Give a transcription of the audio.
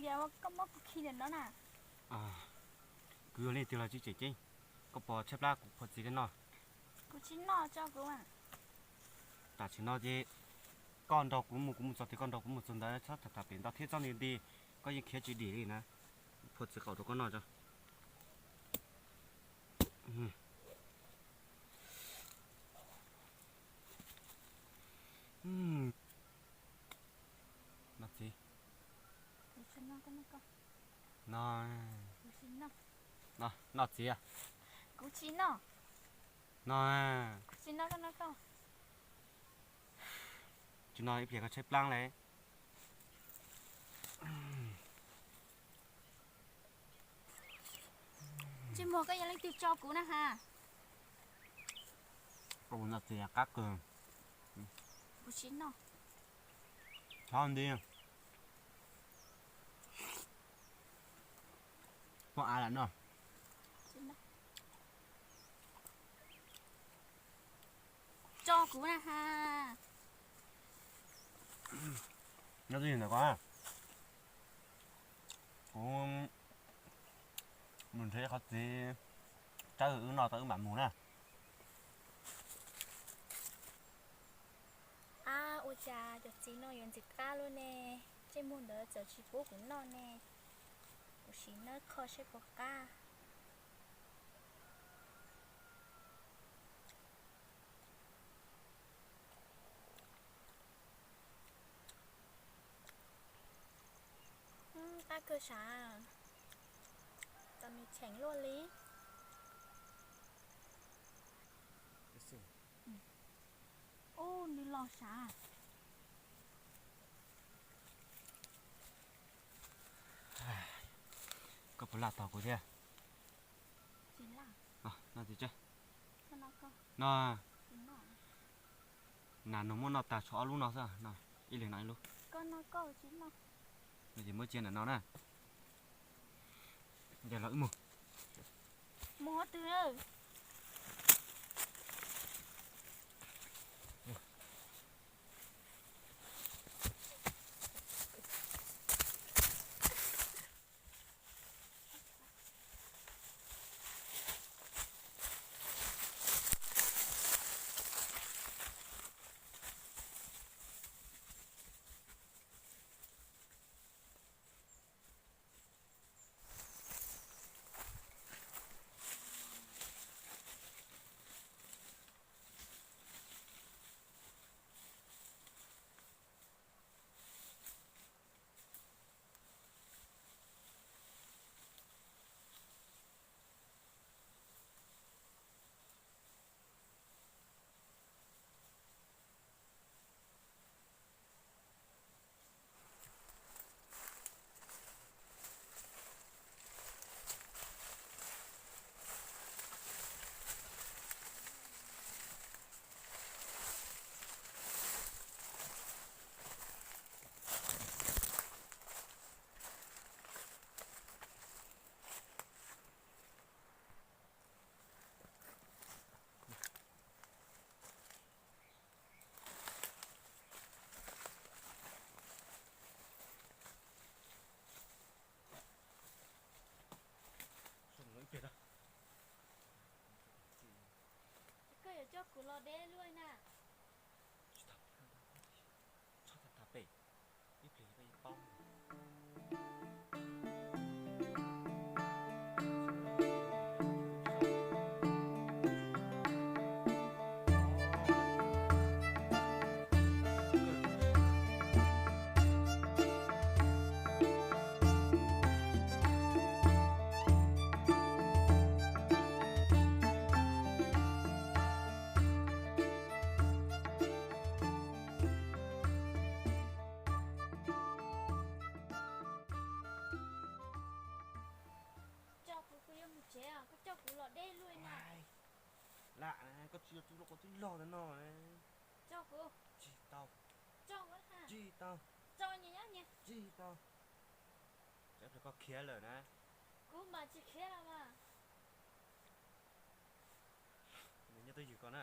Yog koj muab kuv khi ntawm no na. Kuv yog leej twg los tsis tseem ceeb, koj puas tshaib plab kuv phua txiv li no? Kuv tsis noj, tso kuv. Tam sim no ces koj nrog kuv mus, kuv mus txog tias koj nrog kuv mus txog ntawd, txhob tham tham pem nto thiab txhob nti nti, koj yeej khiav tsis dim li na. Phua txiv qaum rau koj noj tso. Noj txiv. Noj, noj txiv. Kuv tsis noj. Noj. Tsis noj ib pliag koj tshaib plab li. Ntsej muag, koj yog leej twg tso kuv na has? Kuv noj txiv qab kawg. Kuv tsis noj. Txhob nti. Poj av lam noj. Tso kuv na has. Nyob twj ywm ntawm ko, kuv mus nrhiav qhov txiv tsawb wb noj tau wb mam mus na. Ab, ua cas cov txiv no yuav ntxim qab luaj ne, ntsej muag ntawd txawm tsis pub kuv noj ne. Kuv sim nawb kho saib puas qab. Qab kawg sav, tau nws cheem luaj li. Ub, nws los sav. Koj puas laj tog kuv thiab? Tsis laj. Noj txiv tsawb. Koj noj koj. No. Tsis noj. Nas nug muab noj tag tshuav ob lub no xwb, no ib leeg noj ib lub. Koj noj koj, tsis noj. No ces muab cia ntawm no na. Ces los wb mus. Mus qhov twg? Koj yuav coj kuv los deb luaj na. Txhob tham tham pem, ib pliag koj yeej paub. Coj kuv, kuv yuav mus tsev, koj coj kuv los deb luaj na. Lam, koj tsis yog tus loj, koj twb loj ntawm no. Coj kuv. Tsis tau. Coj kuv. Tsis tau. Coj nyias nyob nyias. Tsis tau. Tsam koj khiav lawm na. Kuv mas tsis khiav los mas. Nws nyob twj ywm ko na.